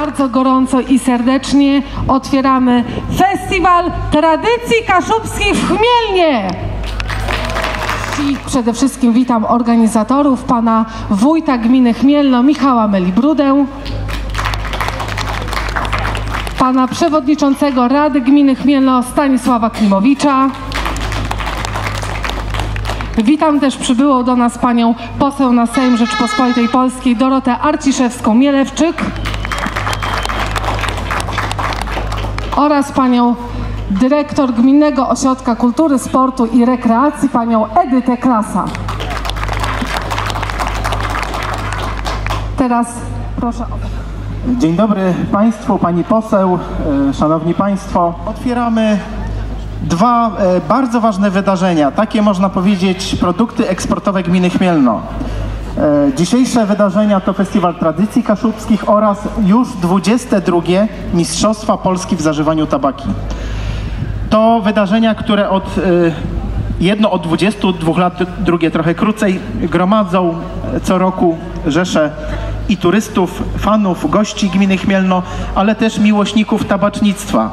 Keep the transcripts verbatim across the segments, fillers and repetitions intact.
Bardzo gorąco i serdecznie otwieramy Festiwal Tradycji Kaszubskich w Chmielnie. I przede wszystkim witam organizatorów, pana wójta gminy Chmielno Michała Melibrudę, pana przewodniczącego Rady Gminy Chmielno Stanisława Klimowicza. Witam też przybyłą do nas panią poseł na Sejm Rzeczypospolitej Polskiej Dorotę Arciszewską-Mielewczyk oraz panią dyrektor Gminnego Ośrodka Kultury, Sportu i Rekreacji, panią Edytę Klasa. Teraz proszę o... Dzień dobry państwu, pani poseł, e, szanowni państwo. Otwieramy dwa, e, bardzo ważne wydarzenia, takie, można powiedzieć, produkty eksportowe gminy Chmielno. E, dzisiejsze wydarzenia to Festiwal Tradycji Kaszubskich oraz już dwudzieste drugie Mistrzostwa Polski w zażywaniu tabaki. To wydarzenia, które od, e, jedno od dwudziestu dwóch lat, drugie trochę krócej, gromadzą co roku rzesze i turystów, fanów, gości gminy Chmielno, ale też miłośników tabacznictwa.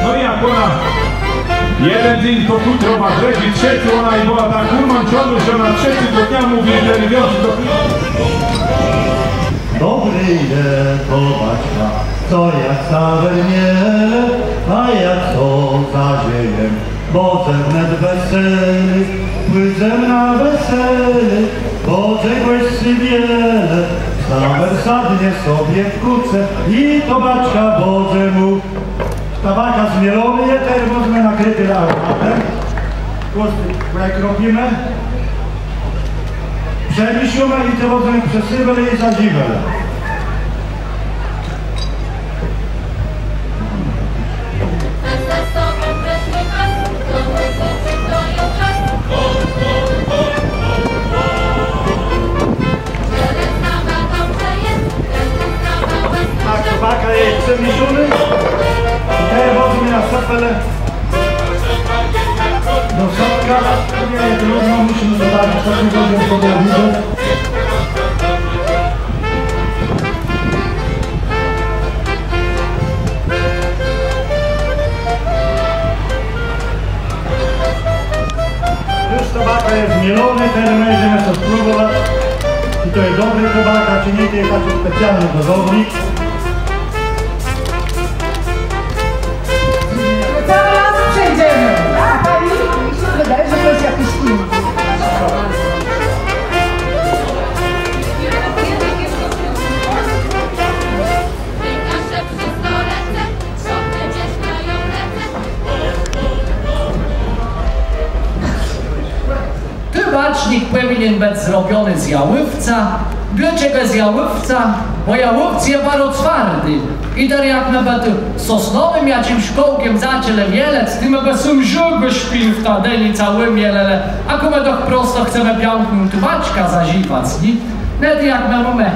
No i jak òna jeden dzéń to kùtrowa, drëdżi, trzecy, òna ju bëła tak ùmãczonô, że òna trzecégò dnia mówi, że wiãcy to... Dobrô je to baczka, co jã Ksawer miele, a jã so zażëjem, bãdze wnet weselé, pùdzem na weselé, bãdze gòscy wiele, Ksawer sadnie sobie w kùce i to baczka bãdze mù. Tabaka zmielonô je, terô mòżemë nakrëc aromatã. Kòscë, jak robimë, przemiészómë i terô mòżemë przesëwac i zażëwac. Tak, tabaka je przemiészónô. I terô mòżemë na sëpelë do sôpka. Nie, to równo mùszimë to tak, tak nie mòżemë to robic. Ju tabaka je zmielonô, terô mòżemë to spróbòwac. Czë to je dobrô tabaka, czë nié, to je taczi specjalny dozownik. Cały las przejdziemy, a pani mi się wydaje, że to jest jakiś inny. Tabacznik pòwinien bëc zrobiony z jałówca. Dlôcze z jałówca? Bò jałówc je baro twardi. I terô jak më bë tu sosnowim jaczims kòłkã zaczãlë mielec, tej më bë sã żëwò szpin w tã denicã mielelë. A kò më doch prosto chcemë piãkną tabaczkã zażiwac, nié? Wnet jak më mómë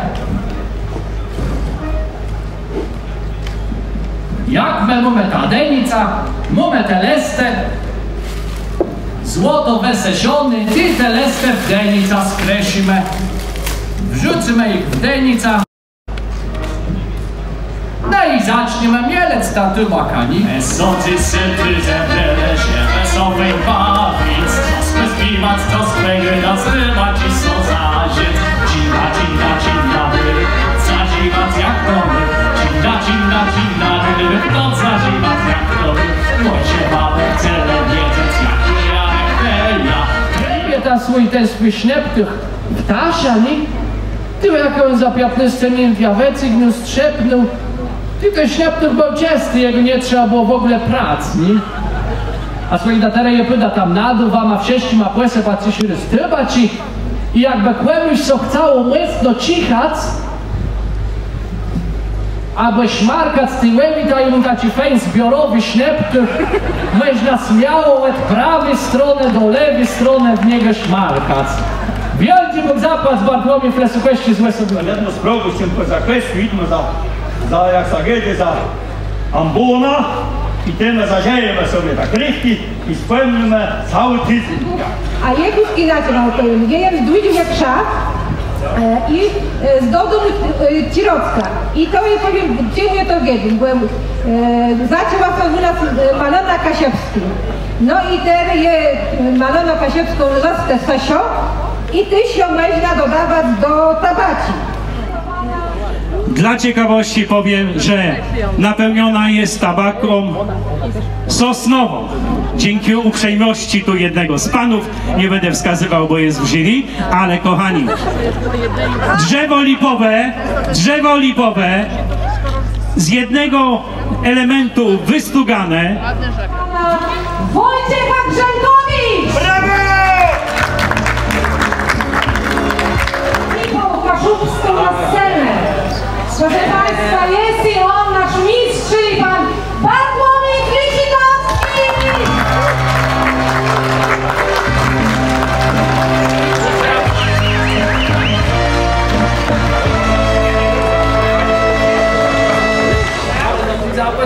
Jak më mómë tã denicã, mómë te lëstë, złoto wësëszoné, i te lëstë w denicã skrëszimë. Wrzucymë jich w denicã. No i zaczniemë mielëc tã tobakã, nié? Sądzy sëty zebrelë sã, wesołi bawic, co spiewac, co spiewac, zrywac i so zażëc. Dżinda, dżinda, dżinda, zażiwac jak to më. Dżinda, dżinda, dżinda, to zażiwac jak to më. Młodszé babë chcelë wiedzec, jaczi Janek, te ja. Pamiãtôsz swój, ten swój sznëptuch w taszë, nié? Të, jak òn za piãtnôsce min wiôldżi, no, strzepnął. Të, ten sznëptuch béł czësti, jegò nie trzeba bëło w ògóle prac, nié? A swòjã daterã jô pùdã tam na dół, wama wszëtczima pòsëpac jesz rôz tobaczi. I jakbë kòmùs sã chcało mòcno czichac abò szmarkac, tej òbôczta, jô móm taczi fejn zbiorowi sznëptuch. Mòżna smiało òd prawi stronë do lewi stronë w niegò szmarkac. Wiôldżi Bóg zapłac, Bartłomiej Flesukòwsczi z Òsobinë. Jedną sprawã chcã pò zakresu, jidã za, za, jak sã gôdô, za ambónã i tej më zażëjemë sobie tak richtich i spòmnimë całi tidzéń. A jô jesz jinaczi wama pòwiém. Jô jem z Dłudżégò Krza, e, i, e, z dodomù, e, Cyrocka. I to jô pòwiém, czemù jô to gôdóm, bò, e, zaczãła sã ù nas, e, malëna kaszëbskô. No i terô je, e, malënã kaszëbską lëstë sëszą i téż jã mòżna dodawac do tabaczi. Dla ciekawości powiem, że napełniona jest tabaką sosnową. Dzięki uprzejmości tu jednego z panów, nie będę wskazywał, bo jest w jury, ale kochani, drzewo lipowe, drzewo lipowe z jednego elementu wystukane. Wojciecha Grzenkowicz! Brawo! Michał Kaszubski na scenę. Proszę Państwa, jest i on, nasz mistrz, czyli pan Bartłomiej Kwiecitkowski!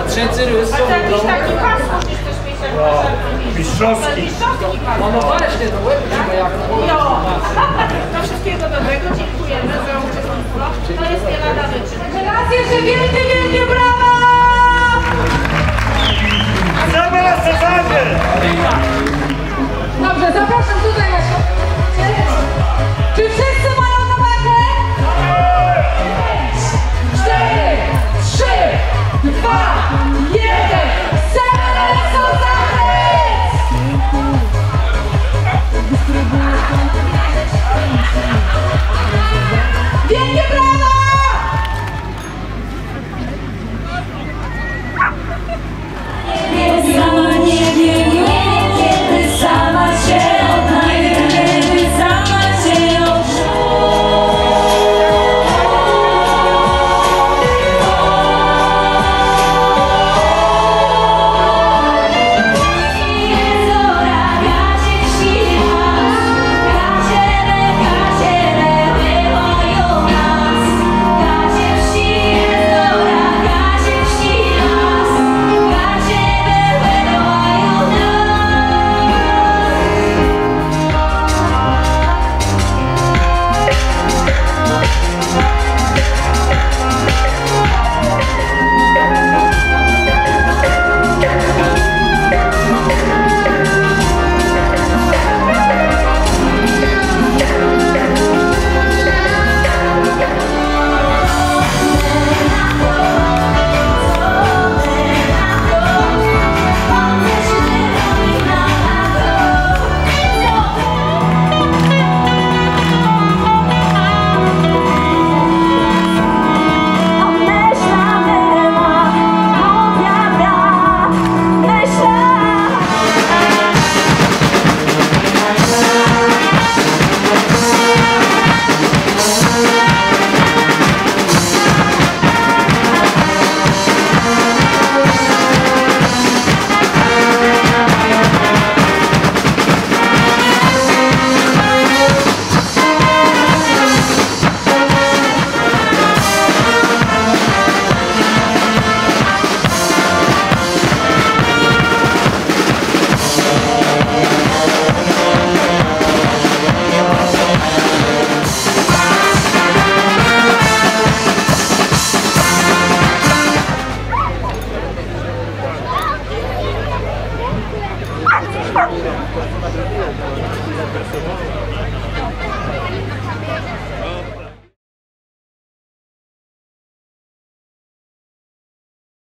Trzeci raz. Mistrzowski. No, no właśnie, no, łeb trzeba jak. No. To wszystkiego dobrego, dziękujemy.